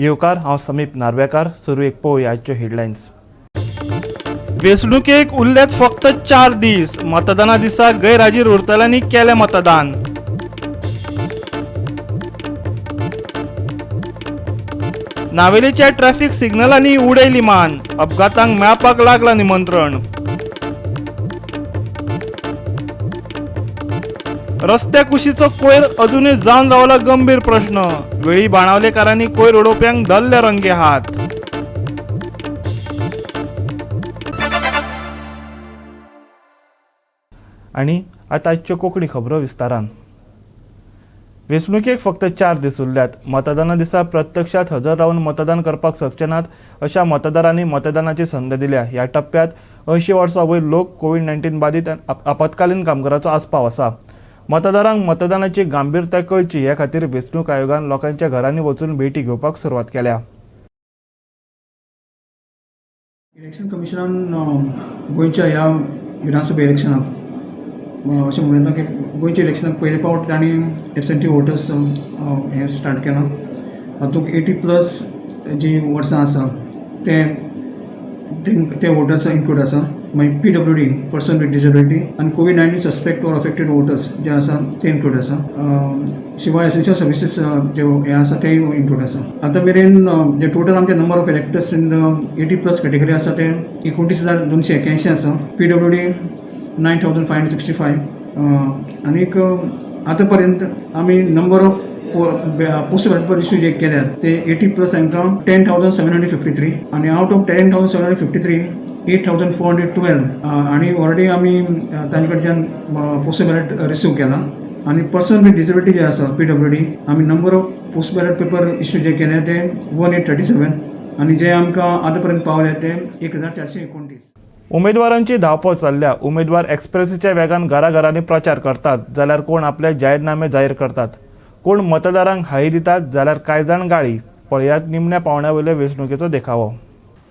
येवकार, हांव समीप नार्वेकार. सुरवेक पळोवया आजच्यो हेडलायन्स. वेंचणुकेक उरल्यात फक्त 4 दीस. मतदाना दिसा गैरहाजीर उरतल्यांनी केलें मतदान. नावेलीच्या ट्रॅफिक सिग्नलांनी उडयली मान. अपघातांक मेळपाक लागला निमंत्रण. रस्त्या कुशीचो कोयर अजूनय जावन रावला गंभीर प्रश्न. वेळी बाणावलेकारांनी कोयर उडोवप्यांक धरले रंगे हात. आनी आतां आजच्यो कोंकणी खबरो विस्तारान. वेंचणुकेक फक्त 4 दीस उरल्यात. मतदाना दिसा प्रत्यक्षात हजर रावन मतदान करपाक शकचे नात अशा मतदारांनी मतदानाची संद दिल्या. ह्या टप्प्यात 80 वर्सां वयर लोक, कोवीड-19 बाधित आपत्कालीन कामगाराचो आस्पाव आसा. मतदारांक मतदानाची गंभीरताय कळची हे खातीर वेंचणूक आयोगान लोकांच्या घरांनी वचून भेटी घेवपाक सुरवात केल्या. इलेक्शन कमिशनान गोंयच्या ह्या विधानसभा इलेक्शनाक अशें म्हणूं येता की गोंयच्या इलेक्शनाक पयले फावट तांणी एबसेंटी वोटर्स हें स्टार्ट केलां. हातूंत 80+ जी वर्सां आसा ते वोटर्स इन्क्लूड आसा. मागीर PWD person with disability आनी कोवीड-19 सस्पेक्ट ऑर अफेक्टेड वोटर्स जे आसा ते इन्क्लूड आसा. शिवाय एसेन्शियल सर्विसीस जे हें आसा तेय इन्क्लूड आसा. आतां मेरेन जे टोटल आमचे number of electors in 80+ category आसा ते 29,281 आसा. PWD 9,565. आनीक आतां पर्यंत आमी number of post paper issue जे केल्यात ते 80+ हांकां 10,753 आनी आवट ऑफ 10,753 8,412 आनी ऑलरेडी आमी तांचे कडच्यान पोस्ट बॅलेट रिसीव केला. आनी पर्सन विथ डिसेबिलिटी जे आसा PWD आमी number of post ballot paper issue जे केले ते 1837 आनी जे आमकां आतां पर्यंत पावले ते 1,429. उमेदवारांची धांवपळ चल्ल्या. उमेदवार एक्सप्रेसीच्या वेगान घराघरांनी प्रचार करतात, जाल्यार कोण आपले जाहीरनामे जाहीर करतात, कोण मतदारांक हाळी दितात, जाल्यार कांय जाण गाळी. पळयात निमण्या पावंड्या वयलो वेंचणुकेचो देखावो.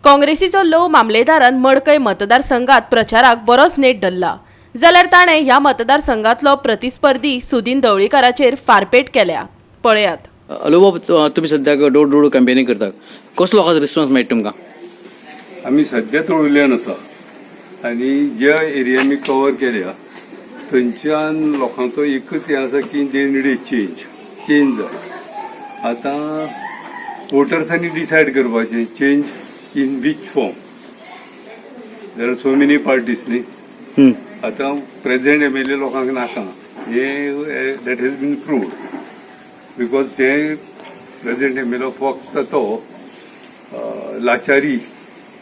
काँग्रेसीचो लोव मामलेदारान मडकय मतदारसंघात प्रचाराक बरोच नेट धरला, जाल्यार ताणें ह्या मतदारसंघातलो प्रतिस्पर्धी सुदीन ढवळीकाराचेर फारपेट केल्या. पळयात. हॅलो बाब, तुमी सद्याक डोर टू डोर कॅम्पेनींग करतात, कसलो लोकांचो रिस्पॉन्स मेळटा तुमकां? आमी सद्या तळुल्यान आसा आनी ज्या एरिया आमी कवर केल्या थंयच्यान लोकांचो एकच हें आसा की they need a change, change जाय. आतां वोटर्सांनी डिसायड करपाचें change in which form. There are so many parties न्ही. आतां प्रेझेंट एमएलए लोकांक नाका हें that has been proved, because ते प्रेझेंट एमएलए फक्त तो लाचारी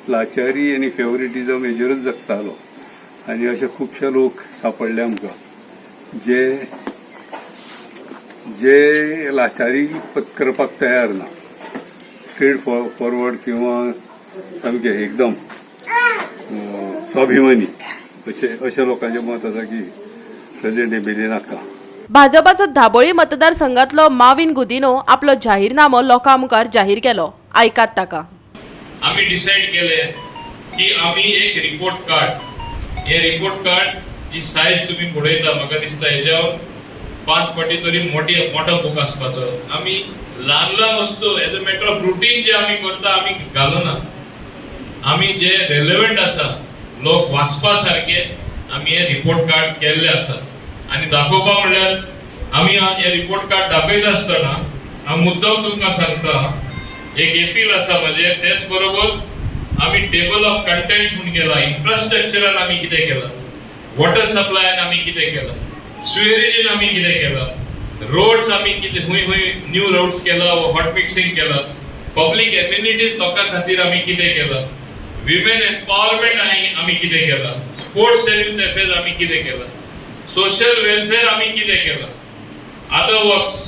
लाचारी आनी फेवरेटिजम हेजेरूच जगतालो आनी अशे खुबशे लोक सांपडले आमकां जे जे लाचारी करपाक तयार ना, स्ट्रेट फॉरवर्ड किंवा सामके एकदम स्वाभिमानी अशे लोकांचें मत आसा की प्रेझेंट एमएलए नाका. भाजपाचो दाबोळी मतदारसंघातलो माविन गुदिनो आपलो जाहीरनामो लोकां मुखार जाहीर केलो. आयकात ताका. आमी डिसायड केले की आमी एक रिपोर्ट कार्ड, हे रिपोर्ट कार्ड जी सायज तुमी पळयता, म्हाका दिसता हेज्या 5 फाटी तरी मोठी मोठो बूक आसपाचो. आमी ल्हान ल्हान वस्तू as a matter of routine जे आमी करता आमी घालना. आमी जे रेलेवंट आसा, लोक वाचपा सारके आमी हे रिपोर्ट कार्ड केल्ले आसा. आनी दाखोवपा म्हणल्यार आमी हे रिपोर्ट कार्ड दाखयता आसतना हांव मुद्दम तुमकां सांगता, एक एपील आसा म्हजें. तेच बरोबर आमी टेबल ऑफ कंटेंट्स म्हूण केला. इन्फ्रास्ट्रक्चरान आमी कितें केलां, वॉटर सप्लायान आमी कितें केलां, सुवेरेजीन आमी कितें केलां, रोड्स आमी कितें हुंय हुंय न्यू रोड्स केला, हॉट मिक्सिंग केला, पब्लीक एम्युनिटीज लोकां खातीर आमी कितें केलां, विमेन एम्पावरमेंट आमी कितें केलां, स्पोर्ट्स एंड युथ अफेर्स आमी कितें केलां, सोशल वेलफेअर आमी कितें केलां, अदर वर्क्स.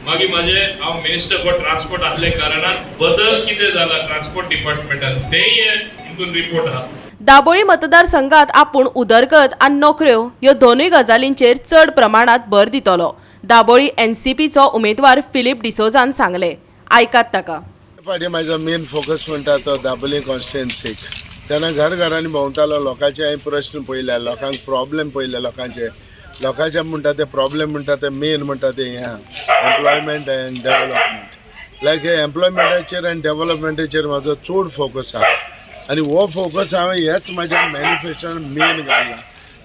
मागीर म्हाजे हांव मिनिस्टर फॉर ट्रान्सपोर्ट आसले कारणान बदल कितें जाला ट्रान्सपोर्ट डिपार्टमेंटान तेय हितून रिपोर्ट आहा. दाबोळी मतदारसंघात आपूण उदरगत आनी नोकऱ्यो ह्यो दोनूय गजालींचेर चड प्रमाणात भर दितलो, दाबोळी एनसीपीचो उमेदवार फिलीप डिसोजान सांगले. आयकात ताका. फाटी म्हाजो मेन फोकस म्हणटा तो दाबोली कॉन्स्टिट्युएन्सीक. तेन्ना घर घरांनी भोंवतालो, लोकांचे हांवें प्रश्न पळयले, लोकांक प्रॉब्लेम पळयले, लोकांचे लोकांचे म्हणटा ते प्रॉब्लेम म्हणटा ते मेन म्हणटा ते हें आहा, एम्प्लॉयमेंट एंड डेवलपमेंट. लायक एम्प्लॉयमेंटाचेर आनी डेवलपमेंटाचेर म्हाजो चड फोकस आहा आनी हो फोकस हांवें हेच म्हाज्या मॅनिफेस्टोन मेन घातला.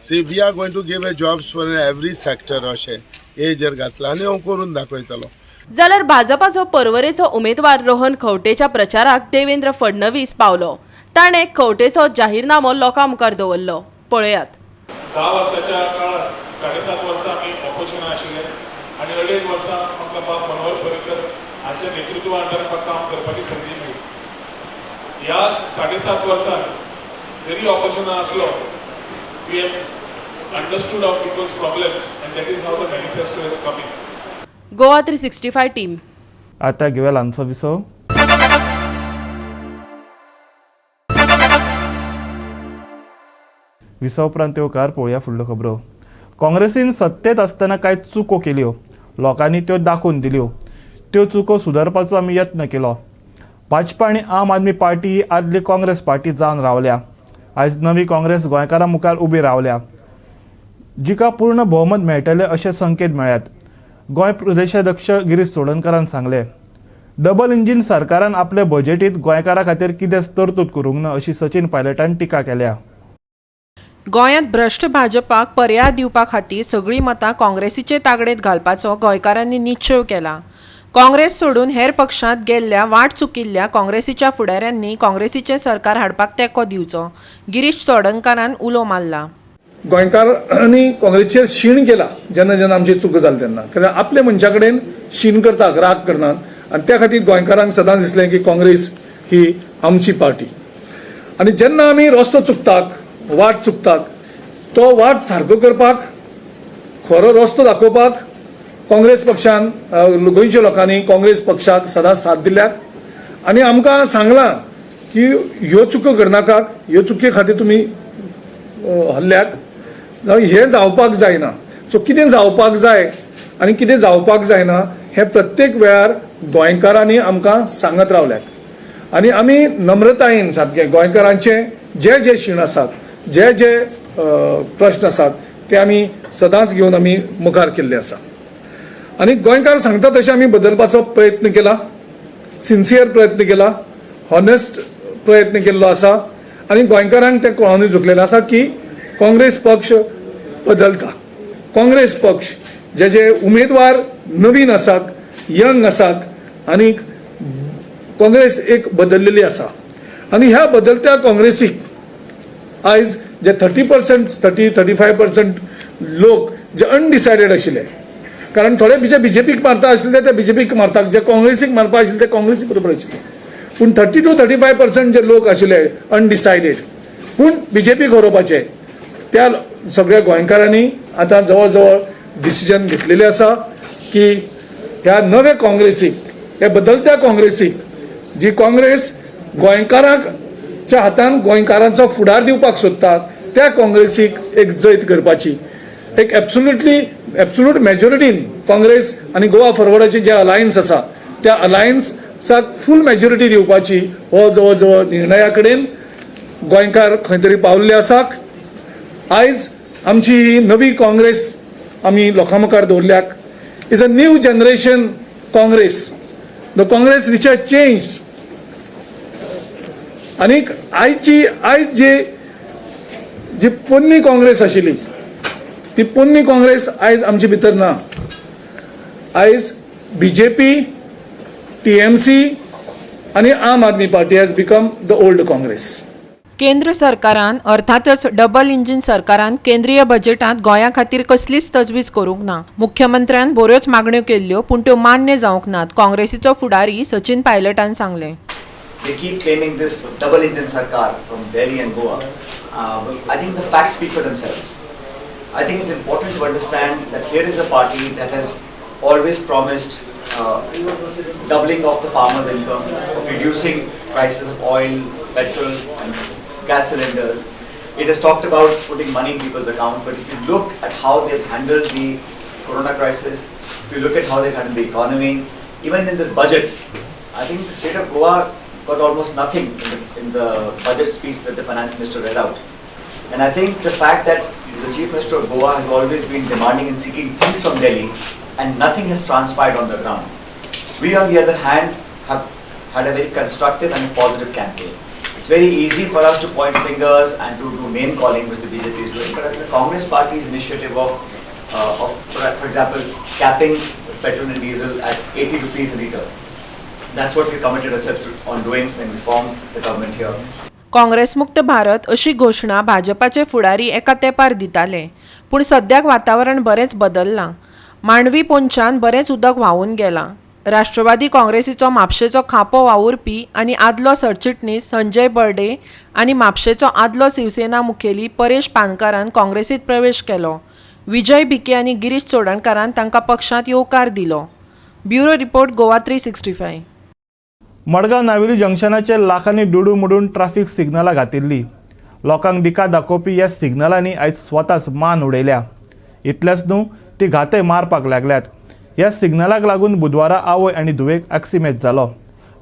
See, we are going to give a jobs for every sector अशें हेजेर घातलां आनी हांव करून दाखयतलो. जाल्यार भाजपाचो पर्वरेचो उमेदवार रोहन खंवटेच्या प्रचाराक देवेंद्र फडणवीस पावलो. ताणें खंवटेचो जाहीरनामो लोकां मुखार दवरलो. पळयात. 10 वर्साच्या काळात 7.5 वर्सां आमी ऑपोजिशनान आशिल्ले आनी 2.5 वर्सां म्हाका बाब मनोहर पर्रीकर हांच्या नेतृत्वा अंडर म्हाका काम करपाची संदी मेळ्ळी. ह्या 7.5 वर्सां जरी ऑपोजिशनान आसलो, we have understood our people's problems and that is how the manifesto is coming. Goa 365 team. आता घेवया ल्हानसो विसव. विसव उपरांत येवकार पळोवया फुडल्यो खबरो. काँग्रेसीन सत्तेत आसतना कांय चुको केल्यो, लोकांनी त्यो दाखोवन दिल्यो. त्यो चुको सुदारपाचो आमी यत्न केलो. भाजपा आनी आम आदमी पार्टी ही आदली काँग्रेस पार्टी जावन रावल्या. आयज नवी काँग्रेस गोंयकारां मुखार उबी रावल्या, जिका पूर्ण भोवमत मेळटलें अशे संकेत मेळ्ळ्यात. गोंय प्रदेशाध्यक्ष गिरीश चोडणकारान सांगलें, डबल इंजीन सरकारान आपले बजेटींत गोंयकारां खातीर कितेंच तरतूद करूंक ना अशी सचिन पायलटान टिका केल्या. गोंयांत भ्रश्ट भाजपाक पर्याय दिवपा खातीर सगळीं मतां काँग्रेसीचे तागडेंत घालपाचो गोंयकारांनी निश्चेव केला. काँग्रेस सोडून हेर पक्षांत गेल्ल्या वाट चुकिल्ल्या काँग्रेसीच्या फुडाऱ्यांनी काँग्रेसीचें सरकार हाडपाक तेंको दिवचो, गिरीश चोडणकारान उलो मारला. गोंयकारांनी काँग्रेसीचेर शीण केला जेन्ना जेन्ना आमची चूक जाली तेन्ना, कारण आपल्या मनशा कडेन शीण करतात, राग करनात आनी त्या खातीर गोंयकारांक सदांच दिसलें की काँग्रेस ही आमची पार्टी. आनी जेन्ना आमी रस्तो चुकतात, वाट चुकतात, तो वाट सारको करपाक, खरो रस्तो दाखोवपाक काँग्रेस पक्षान, गोंयच्या लोकांनी काँग्रेस पक्षाक सदांच साथ दिल्याक आनी आमकां सांगलां की ह्यो चुको करनाकात, ह्यो चुके खातीर तुमी हल्ल्याक, जावं हें जावपाक जायना. सो कितें जावपाक जाय आनी कितें जावपाक जायना हें प्रत्येक वेळार गोंयकारांनी आमकां सांगत रावल्यात आनी आमी नम्रतायेन सामकें गोंयकारांचे जे जे शीण आसात, जे जे प्रश्न आसात ते आमी सदांच घेवन आमी मुखार केल्ले आसा. आनी गोंयकार सांगता तशें आमी बदलपाचो प्रयत्न केला, सिन्सियर प्रयत्न केला, हॉनेस्ट प्रयत्न केल्लो आसा आनी गोंयकारांक तें कळोनूय चुकलेलें आसा की काँग्रेस पक्ष बदलता. काँग्रेस पक्ष जे जे उमेदवार नवीन आसात, यंग आसात आनी काँग्रेस एक बदललेली आसा आनी ह्या बदलत्या काँग्रेसीक आयज जे 30%, 30-35% लोक जे अनडिसायडेड आशिल्ले, कारण थोडे जे बीजेपीक मारता आशिल्ले ते बीजेपीक मारतात, जे काँग्रेसीक मारपा आशिल्ले ते काँग्रेसी बरोबर आशिल्ले, पूण 30 to 35% जे लोक आशिल्ले अनडिसायडेड पूण बीजेपीक हरोवपाचे, त्या सगळ्या गोंयकारांनी आतां जवळ जवळ डिसिजन घेतलेलें आसा की ह्या नव्या काँग्रेसीक, ह्या बदलत्या काँग्रेसीक, जी काँग्रेस गोंयकारांच्या हातान गोंयकारांचो फुडार दिवपाक सोदता, त्या काँग्रेसीक एक जैत करपाची एक एब्सोल्यूट मेजॉरिटीन काँग्रेस आनी गोवा फॉरवर्डाची जे अलायन्स आसा त्या अलायन्साक फूल मेजॉरिटी दिवपाची हो जवळ जवळ निर्णया कडेन गोंयकार खंय तरी पावल्ले आसात. आयज आमची ही नवी काँग्रेस आमी लोकां मुखार दवरल्याक is a new generation Congress, the Congress which has changed. आनीक आयज जे जी पोन्नी काँग्रेस आशिल्ली ती पोन्नी काँग्रेस आयज आमचे भितर ना. आयज बीजेपी, टीएमसी आनी Aam Aadmi Party has become the old Congress. केंद्र सरकारान अर्थातच डबल इंजीन सरकारान केंद्रीय बजेटांत गोंया खातीर कसलीच तजवीज करूंक ना. मुख्यमंत्र्यान बऱ्योच मागण्यो केल्ल्यो पूण त्यो मान्य जावंक नात, काँग्रेसीचो फुडारी सचिन पायलटान सांगलें. They keep claiming this double engine sarkar from Delhi and Goa. I think the facts speak for themselves. I think it's important to understand that here is a party that has always promised doubling of the farmers' income, of reducing prices of oil, petrol and gas cylinders. It has talked about putting money in people's account, but if you look at how they've handled the corona crisis, if you look at how they've handled the economy, even in this budget, I think the state of Goa got almost nothing in the budget speech that the finance minister read out. And I think the fact that the Chief Minister of Goa has always been demanding and seeking things from Delhi, and nothing has transpired on the ground. We, on the other hand, have had a very constructive and positive campaign. It's very easy for us to point fingers and to do name calling, which the BJP is doing, but the Congress party's initiative of for example, capping petrol and diesel at 80 rupees a litre. That's what we committed ourselves to on doing when we formed the government here. Congress मुक्त भारत अशी घोशणा भाजपाचे फुडारी एका तेंपार दिताले, पूण सद्याक वातावरण बरेंच बदल्लां. मांडवी पोंच्यान बरेंच उदक व्हांवून गेलां. राष्ट्रवादी काँग्रेसीचो म्हापशेचो खांपो वावुरपी आनी आदलो सरचिटणीस संजय बर्डे आनी म्हापशेचो आदलो शिवसेना मुखेली परेश पानकारान काँग्रेसीत प्रवेश केलो. विजय भिके आनी गिरीश चोडणकारान तांकां पक्षांत येवकार दिलो. Bureau report, Goa 365. Madgaon Navelim जंक्शनाचेर लाखांनी दुडू मोडून ट्राफीक सिग्नलां घातिल्ली. लोकांक दिका दाखोवपी ह्या सिग्नलांनी आयज स्वताच मान उडयल्या. इतलेंच न्हू, ती घातय मारपाक लागल्यात. ह्या सिग्नलाक लागून बुधवारा आवय आनी धुवेक आक्सिमेंत जालो.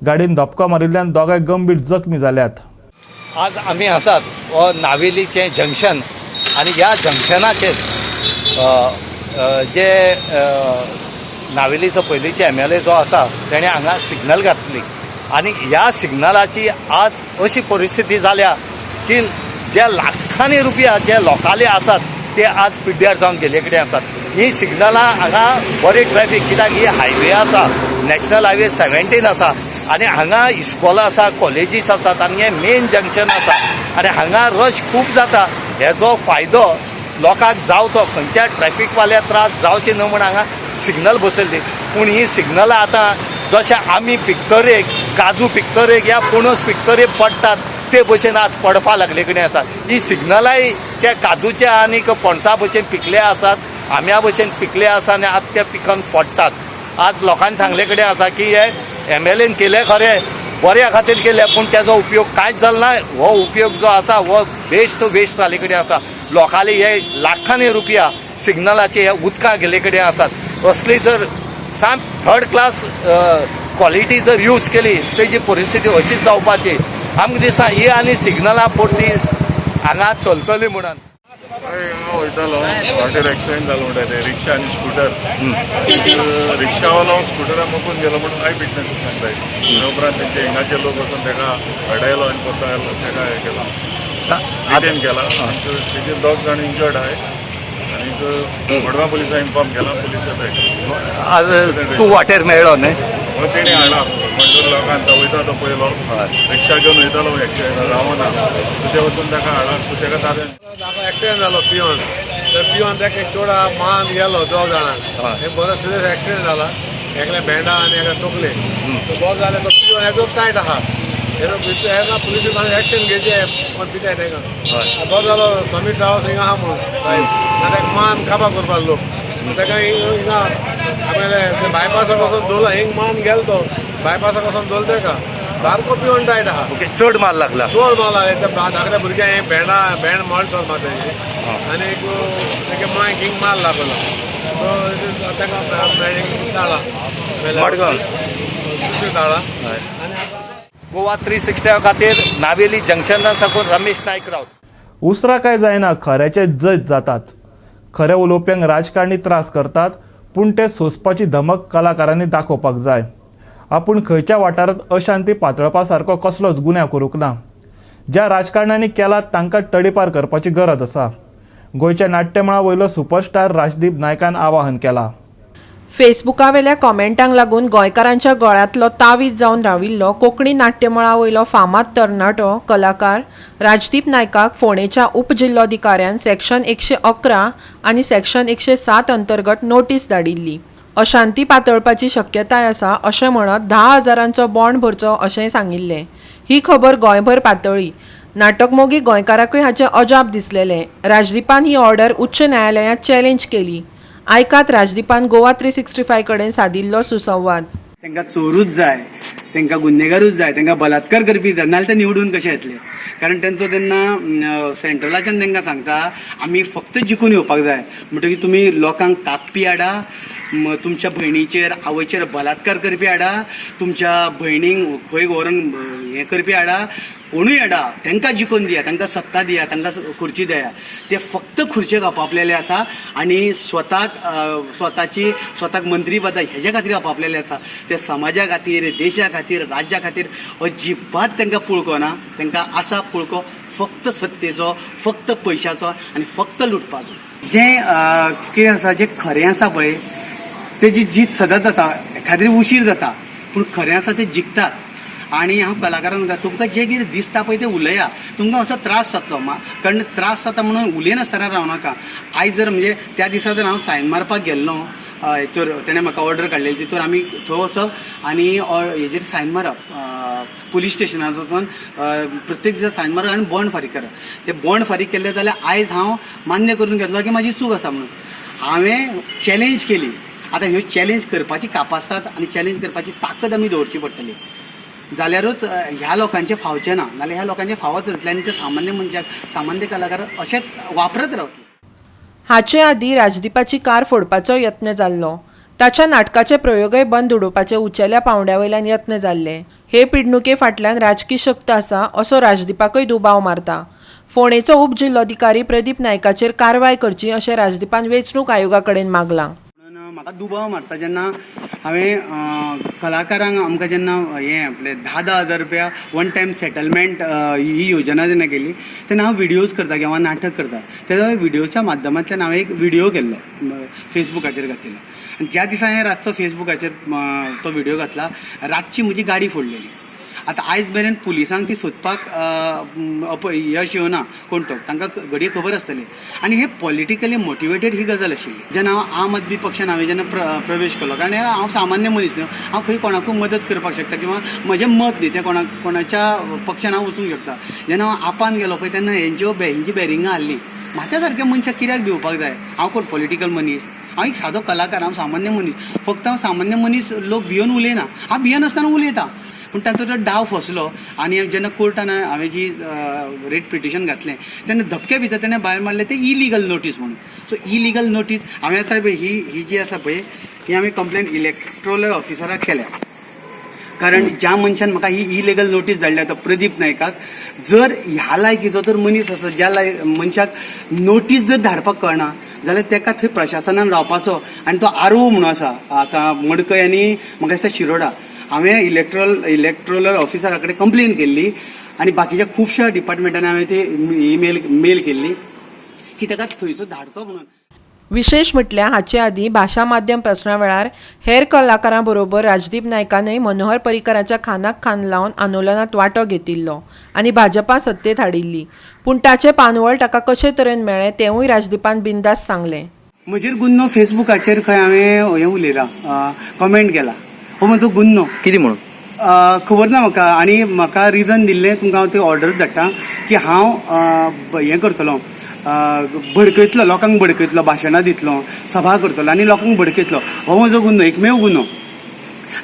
गाडयेन धपको मारिल्ल्यान दोगांय गंभीर जखमी जाल्यात. आज आमी आसात हो नावेलीचें जंक्शन आनी ह्या जंक्शनाचेर जे नावेलीचो पयलींचे एमएलए जो आसा, तेणें हांगा सिग्नल घातली आनी ह्या सिग्नलाची आज अशी परिस्थिती जाल्या की जे लाखांनी रुपया जे लोकांले आसात ते आज पिड्ड्यार जावन गेल्ले कडेन आसात. ही सिग्नलां हांगा बरी ट्रॅफीक, कित्याक ही हायवे आसा, नॅशनल हायवे 17 आसा आनी हांगा इस्कोलां आसा, कॉलेजीस आसात आनी हें मेन जंक्शन आसा आनी हांगा रश खूब जाता. हेजो फायदो लोकांक जावचो, खंयच्या ट्रॅफिकवाल्या त्रास जावचे न्हू म्हूण हांगा सिग्नल बसयल्ली. पूण ही सिग्नलां आतां जशें आमी पिकतरेक, काजू पिकतरेक या पणस पिकतरेक पडटात ते भशेन आज पडपा लागले कडेन आसा. ही सिग्नलांय त्या काजूच्या आनी पणसा भशेन पिकले आसात, आंब्या भशेन पिकले आसा आनी आज ते पिकन पडटात. आज लोकांनी सांगले कडेन आसा की हे एमएलएन केले खरें, बऱ्या खातीर केले, पूण तेजो उपयोग कांयच जालो ना. हो उपयोग जो आसा हो वेस्ट वेस्ट जाले कडेन आसा. लोकांले हे लाखांनी रुपया सिग्नलाचे हे उदकां गेल्ले कडेन आसात. असली जर साम थर्ड क्लास क्वॉलिटी जर यूज केली, तेजी परिस्थिती अशीच जावपाची. आमकां दिसता ही आनी सिग्नलां परती हांगा चलतली म्हणून. वयतालो, वाटेर एक्सिडेंट जालो म्हणटा ते रिक्षा आनी स्कुटर. रिक्षावालो स्कुटरा मोखून गेलो म्हणून I witness सांगताय. त्या उपरांत तेंचे हिंगाचे लोक वचून तेका अडयलो आनी परतो आयलो, तेका हें केला, डिटेन केला. तेजे दोग जाण इंजर्ड आहाय आनी मडगांव पुलिसांक इन्फॉर्म केला, पुलीस येताय. आज तूं वाटेर मेळ्ळो न्हय? तेणी हाडला मंजूर लोकांक. तो वयता तो पयलो रिक्षा घेवन वयतालो, एक्सिडेंट रावना, तुजे वचून ताका हाडला, तूं तेका ताब्यान. एक्सिडेंट जालो पिवन, तर पिवन ताका एक चोडा मान गेलो दोग जाणांक. हे बरो सिरियस एक्सिडेंट जाला, एकल्या भेंडा आनी एकल्या तकले. तो बरो जालें, तो पिवन एकदम टायट आहा. हेका पुलिसान एक्शन घेवचें, कोण पिताय तांकां. बरो जालो समीर ट्रावल्स हिंगा आहा म्हणून सायब, ना ताका मान काबा करपाक लोक ताका. हिंगा आपले बायपासाक वचून दवरलो, हिंग मान गेलो, तो बायपासाक वचून दवरलो ताका. सारको पिवन टायट आहा. ओके, चड माल लागला? चड माल लागला. ते धाकट्या भुरग्यांक भेंडा भेंड मोडसो मारता आनी एक तेगे मांयक हिंग माल लागलो, सो ताका धाडला. मडगांव. धाडला. गोवा 360 खातीर नावेली जंक्शना साकून रमेश नायक राऊत. उसरा काय जायना, खऱ्याचे जैत जातात. खरें उलोवप्यांक राजकारणी त्रास करतात, पूण ते सोंसपाची धमक कलाकारांनी दाखोवपाक जाय. आपूण खंयच्या वाठारांत अशांती पातळपा सारको कसलोच गुन्यांव करूंक ना. ज्या राजकारण्यांनी केला तांकां तडीपार करपाची गरज आसा, गोंयच्या नाट्यमळा वयलो सुपरस्टार राजदीप नायकान आवाहन केलां. फेसबुकावेल्या कॉमेंटांक लागून गोंयकारांच्या गळ्यांतलो तावीज जावन राविल्लो कोंकणी नाट्यमळा वयलो फामाद तरणाटो कलाकार राजदीप नायकाक फोंडेच्या उपजिल्लोधिकाऱ्यान सेक्शन 111 आनी सेक्शन 107 अंतर्गत नोटीस धाडिल्ली. अशांती पातळपाची शक्यताय आसा अशें म्हणत 10,000चो बॉन्ड भरचो अशेंय सांगिल्लें. ही खबर गोंयभर पातळ्ळी. नाटकमोगी गोंयकारांकूय हाचें अजाप दिसलेलें. राजदीपान ही ऑर्डर उच्च न्यायालयांत चॅलेंज केली. आयकात राजदीपान गोवा 365 कडेन सादिल्लो सुसंवाद. तांकां चोरूच जाय, तांकां गुन्हेगारूच जाय, तांकां बलात्कार करपी जाय, नाजाल्यार ते निवडून कशे येतले? कारण तांचो तेन्ना सेंट्रलाच्यान तांकां सांगता, आमी फक्त जिखून येवपाक जाय, म्हणटकीर तुमी लोकांक कापपी हाडा. तुमच्या भयणीचेर आवयचेर बलात्कार करपी हाडा, तुमच्या भयणींक खंय व्हरून हें करपी हाडा, कोणूय हाडा, तांकां जिखोवन दिया, तांकां सत्ता दिया, तांकां खुर्ची दिया. ते फक्त खुर्चेक आपापलेले आसा आनी स्वताक स्वताची स्वताक मंत्रीपदां हेज्या खातीर आपापलेले आसा. ते समाजा खातीर, देशा खातीर, राज्या खातीर अजिबात तांकां पुळको ना. तांकां आसा पुळको फक्त सत्तेचो, फक्त पयशाचो आनी फक्त लुटपाचो. जें कितें आसा, जें खरें आसा पळय तेजी जीत सदांच जाता, एखाद्री उशीर जाता पूण खरें आसा तें जिखतात. आनी हांव कलाकारांक म्हणटा, तुमकां जें कितें दिसता पळय तें उलया, तुमकां मातसो त्रास जातलो, कारण त्रास जाता म्हणून उलयनासतना रावनाका. आयज जर म्हणजे त्या दिसा जर हांव सायन मारपाक गेल्लो तर तेणें म्हाका ऑर्डर काडलेली, तितून आमी थंय वचप आनी हेजेर सायन मारप, पुलीस स्टेशनार वचून प्रत्येक दिसा सायन मारप आनी बॉन्ड फारीक करप. ते बॉन्ड फारीक केल्ले जाल्यार आयज हांव मान्य करून घेतलो की म्हाजी चूक आसा म्हणून. हांवें चॅलेंज केली. आतां ह्यो चॅलेंज करपाची कापास्ताद आनी चॅलेंज करपाची ताकद आमी दवरची पडटली, जाल्यारूच ह्या लोकांचें फावचें ना, नाल्यार ह्या लोकांचें फावत उरतलें आनी ते सामान्य मनशाक, सामान्य कलाकार अशेंच वापरत रावतले. हाचे आदीं राजदीपाची कार फोडपाचो यत्न जाल्लो. ताच्या नाटकाचे प्रयोगय बंद उडोवपाचे उंचेल्या पांवड्या वयल्यान यत्न जाल्ले. हे पिडणुके फाटल्यान राजकी शक्त आसा असो राजदीपाकय दुबाव मारता. फोंडेचो उपजिल्लोधिकारी प्रदीप नायकाचेर कारवाय करची अशें राजदीपान वेंचणूक आयोगा कडेन मागलां. म्हणून म्हाका दुबाव मारता जेन्ना हांवें कलाकारांक आमकां जेन्ना हें आपलें 10-10 हजार रुपया वन टायम सेटलमेंट ही योजना जेन्ना केली तेन्ना हांव व्हिडियोज करता किंवा नाटक करता, तेन्ना व्हिडियोच्या माध्यमांतल्यान हांवें एक व्हिडियो केल्लो फेसबुकाचेर घातिल्लो. आनी ज्या दिसा हांवें रातचो फेसबुकाचेर तो व्हिडियो घातला, रातची म्हजी गाडी फोडलेली. आतां आयज मेरेन पुलिसांक ती सोदपाक यश येवना कोण तो, तांकां घडये खबर आसतली. आनी हे पॉलिटिकली मोटिवेटेड ही गजाल आशिल्ली. जेन्ना हांव आम आदमी पक्षान हांवें जेन्ना प्रवेश केलो, कारण हांव सामान्य मनीस न्हू, हांव खंय कोणाकूय मदत करपाक शकता किंवा म्हजें मत न्ही तें कोणाच्या पक्षान हांव वचूंक शकता. जेन्ना हांव आपान गेलो पळय तेन्ना हेंची बॅरिंगां हाडली. म्हाज्या सारक्या मनशाक कित्याक भिवपाक जाय? हांव कोण पॉलिटिकल मनीस? हांव एक सादो कलाकार, हांव सामान्य मनीस. फक्त हांव सामान्य मनीस, लोक भियोन उलयना, हांव भियेनासतना उलयता. पूण तांचो तो डाव फसलो आनी जेन्ना कोर्टान हांवें जी रेट पिटिशन घातलें तेन्ना धपक्या भितर तेणें भायर मारलें तें इलिगल नोटीस म्हणून. सो इलिगल नोटीस हांवें आतां पळय ही जी आसा पळय ही हांवें कंप्लेन इलेक्ट्रोलर ऑफिसराक केल्या, कारण ज्या मनशान म्हाका ही इलिगल नोटीस धाडल्या तो प्रदीप नायकाक जर ह्या लायकीचो तर मनीस आसा, ज्या मनशाक नोटीस जर धाडपाक कळना जाल्यार ताका थंय प्रशासनान रावपाचो. आनी तो आरओ म्हणून आसा आतां मडकय आनी म्हाका दिसता शिरोडा, हांवें इलेक्ट्रोलर ऑफिसरा कडेन कंप्लेन केल्ली आनी बाकीच्या खुबश्या डिपार्टमेंटांनी हांवें ती मेल केल्ली की ताका थंयसर धाडचो म्हणून. विशेश म्हटल्यार हाचे आदीं भाशा माध्यम प्रस्ना वेळार हेर कलाकारां बरोबर राजदीप नायकानय मनोहर पर्रीकराच्या खानाक खान लावन आंदोलनांत वांटो घेतिल्लो आनी भाजपा सत्तेत हाडिल्ली. पूण ताचें पानवळ ताका कशे तरेन मेळ्ळें तेंवूय राजदीपान बिनधास्त सांगलें. म्हजेर गुन्नो फेसबुकाचेर खंय हांवें हें उलयलां, कमेंट केला, हो म्हजो गुन्नो. कितें म्हणून? खबर ना म्हाका. आनी म्हाका रिजन दिल्लें, तुमकां हांव ती ऑर्डर धाडटा की हांव हें करतलो, भडकयतलो, लोकांक भडकयतलो, भाशणां दितलो, सभा करतलो आनी लोकांक भडकयतलो. हो म्हजो गुन्नो, एकमेव गुन्नो.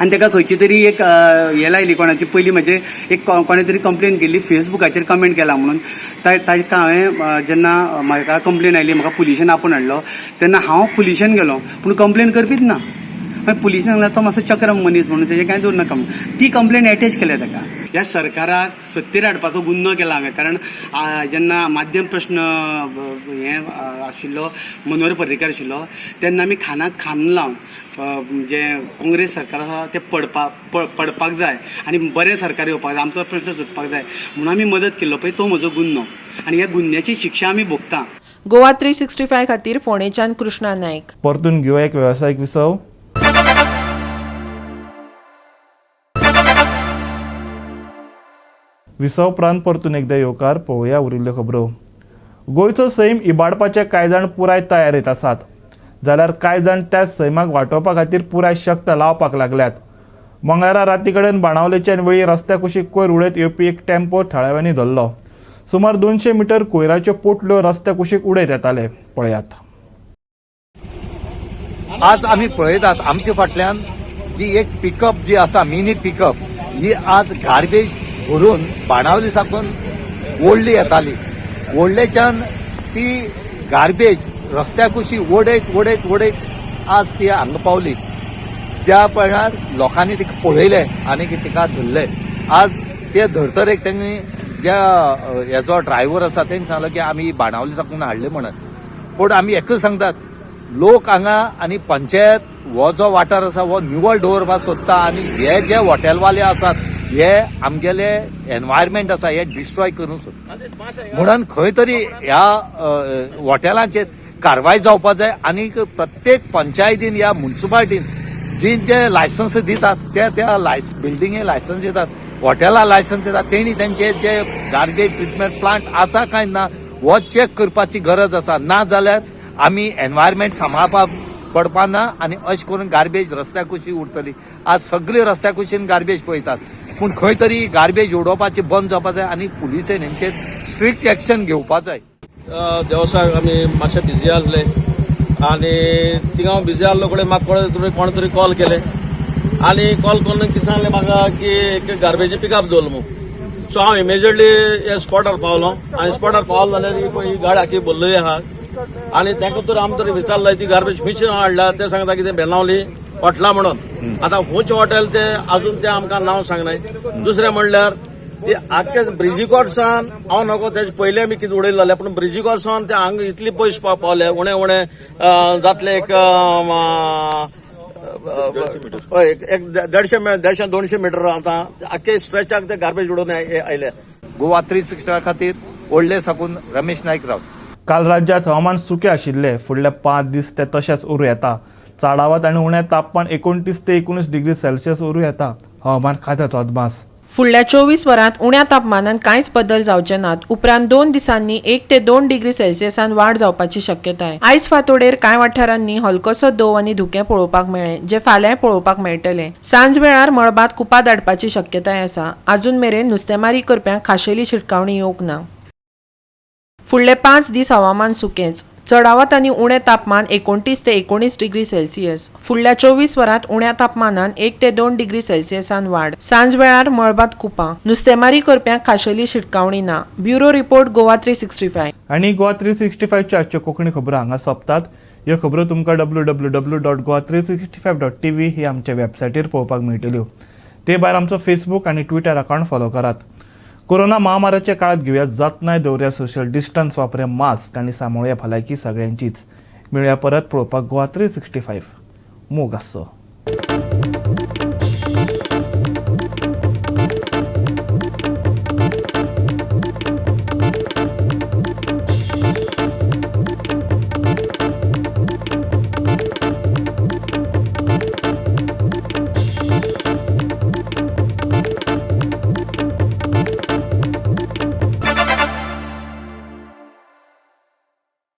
आनी ताका खंयची तरी एक हें लायली कोणाची, पयली म्हजे एक कोणें तरी कंप्लेन केल्ली फेसबुकाचेर कमेंट केला म्हणून. ताका हांवें जेन्ना म्हाका कंप्लेन आयली, म्हाका पुलिशेन आपोवन हाडलो, तेन्ना हांव पुलिशेन गेलो पूण कंप्लेन करपीच ना. मागीर पुलिशेन सांगलें तो मातसो चक्रम मनीस म्हणून तेजें कांय दवरनाका म्हणून. ती कंप्लेन एटॅच केल्या ताका. ह्या सरकाराक सत्तेर हाडपाचो गुन्नो केला हांवें, कारण जेन्ना माध्यम प्रश्न हें आशिल्लो, मनोहर पर्रीकर आशिल्लो, तेन्ना आमी खानाक खान लावन जे काँग्रेस सरकार आसा तें पडपाक जाय आनी बरें सरकार येवपाक जाय, आमचो प्रश्न सुटपाक जाय म्हणून आमी मदत केल्लो पळय, तो म्हजो गुन्नो आनी ह्या गुन्याची शिक्षा आमी भोगता. गोवा 365 खातीर फोंडेच्यान कृष्णा नायक. परतून घेवया एक वेवसायीक विसव. विसव उपरांत परतून एकदा येवकार. पळोवया उरिल्ल्यो खबरो. गोंयचो सैम इबाडपाचे कांय जाण पुराय तयारेंत आसात, जाल्यार कांय जाण त्या सैमाक वाटोवपा खातीर पुराय शक्त लावपाक लागल्यात. मंगळारा राती कडेन बाणावलेच्या वेळी रस्त्या कुशीक कोयर उडयत येवपी एक टेम्पो थळाव्यांनी धरलो. सुमार 200 मिटर कोयराच्यो पोटल्यो रस्त्या कुशीक उडयत येताले. पळयात. आज आमी पळयतात आमच्या फाटल्यान जी एक पिकअप जी आसा, मिनी पिकअप, ही आज गार्बेज भरून बाणावली साकून ओडली येताली. ओडलेच्यान ती गार्बेज रस्त्या कुशी ओडयत ओडयत ओडयत आज ती हांगा पावली. त्या प्रमाण लोकांनी तिका पळयलें आनी तिका धरलें. आज ते धरतर एक तेणी ज्या हेजो ड्रायव्हर आसा तेणी सांगलें की आमी बाणावली साकून हाडले म्हणून. पूण आमी एकच सांगतात, लोक हांगा आनी पंचायत हो जो वाठार आसा हो निवळ दवरपाक सोदता आनी हे जे हॉटेलवाले आसात हे आमगेले एनवायरमेंट आसा हे डिस्ट्रॉय करूंक सोदता. म्हणून खंय तरी ह्या हॉटेलांचेर कारवाय जावपाक जाय आनी प्रत्येक पंचायतीन ह्या मुन्सिपालिटीन जी जे लायसन्स दितात त्या त्या बिल्डिंगे लायसन्स दितात, हॉटेलां लायसन्स दितात, तेणी तेंचे जे गार्बेज ट्रिटमेंट प्लांट आसा काय ना हो चॅक करपाची गरज आसा. ना जाल्यार आमी एनवायरमेंट सांबाळपाक पडपा ना आनी अशें करून गार्बेज रस्त्या कुशीक उरतली. आज सगळे रस्त्या कुशीन गार्बेज पळयतात, पूण खंय तरी गार्बेज उडोवपाची बंद जावपाक जाय आनी पुलिसेन हेंचेर स्ट्रिक्ट एक्शन घेवपाक जाय. देवसाक आमी मातशे बिजी आसले आनी थिंगा हांव बिजी आसलो कडेन म्हाका कोण कोण तरी कॉल केले आनी कॉल करून कितें सांगलें म्हाका की एक गार्बेजी पिकअप दवरलो म्हूण. सो हांव इमिजिएटली हे स्पॉटार पावलो आनी स्पॉटार पावलो जाल्यार ही पळय ही गाडी आखी भरलेली आहा आनी तांकां तर आमी तर विचारलें ती गार्बेज खंयची हाडल्या, ते सांगता कितें बेनावली हॉटेलां म्हणून. आतां खंयचें हॉटेल ते अजून ते आमकां नांव सांगनाय. दुसरें म्हणल्यार ती आख्खे ब्रिजीकोर सावन हांव नको तेजे पयलीं आमी कितें उडयलें जाल्यार, पूण ब्रिजीकोर सावन ते हांगा इतली पयस पावले, उणें उणें जातले एक एक 150 200 मिटर आतां आख्खे स्ट्रेचाक ते गार्बेज उडोवन आयले. गोवा 360 खातीर ओडले साकून रमेश नायक राव. काल राज्यांत हवामान सुकें आशिल्लें. फुडले 5 दीस ते तशेंच उरूं येता. चडावत आनी उणें तापमान 29 ते 19 डिग्री सेल्सियस उरूं येता. हवामान खात्याचो अदमास. फुडल्या 24 वरांत उण्या तापमानांत कांयच बदल जावचे नात. उपरांत 2 दिसांनी 1 ते 2 डिग्री सेल्सियसान वाड जावपाची शक्यताय. आयज फांतोडेर कांय वाठारांनी हलकोसो दोव आनी धुकें पळोवपाक मेळ्ळें, जे फाल्यांय पळोवपाक मेळटलें. सांजवेळार मळबांत कुपां दाटपाची शक्यताय आसा. आजून मेरेन नुस्तेमारी करप्यांक खाशेली शिटकावणी येवंक ना. फुडले 5 दीस हवामान सुकेंच. चडावत आनी उणें तापमान 29 ते 19 डिग्री सेल्सियस. फुडल्या 24 वरांत उण्या तापमानान 1 ते 2 डिग्री सेल्सियसान वाड. सांजवेळार मळबांत कुपां. नुस्तेमारी करप्यांक खाशेली शिटकावणी ना. Bureau report, Goa 365. आनी गोवा 365च्यो आजच्यो कोंकणी खबरो हांगा सोंपतात. ह्यो खबरो तुमकां www.goa365.tv ही आमच्या वेबसायटीर पळोवपाक मेळटल्यो. ते भायर आमचो फेसबूक आनी ट्विटर अकावंट फॉलो करात. कोरोना महामारीच्या काळात घेवया जतनाय, दवरया सोशल डिस्टन्स, वापरया मास्क आनी सांबाळया भलायकी सगळ्यांचीच. मेळया परत पळोवपाक गोवा 365. मोग आसचो.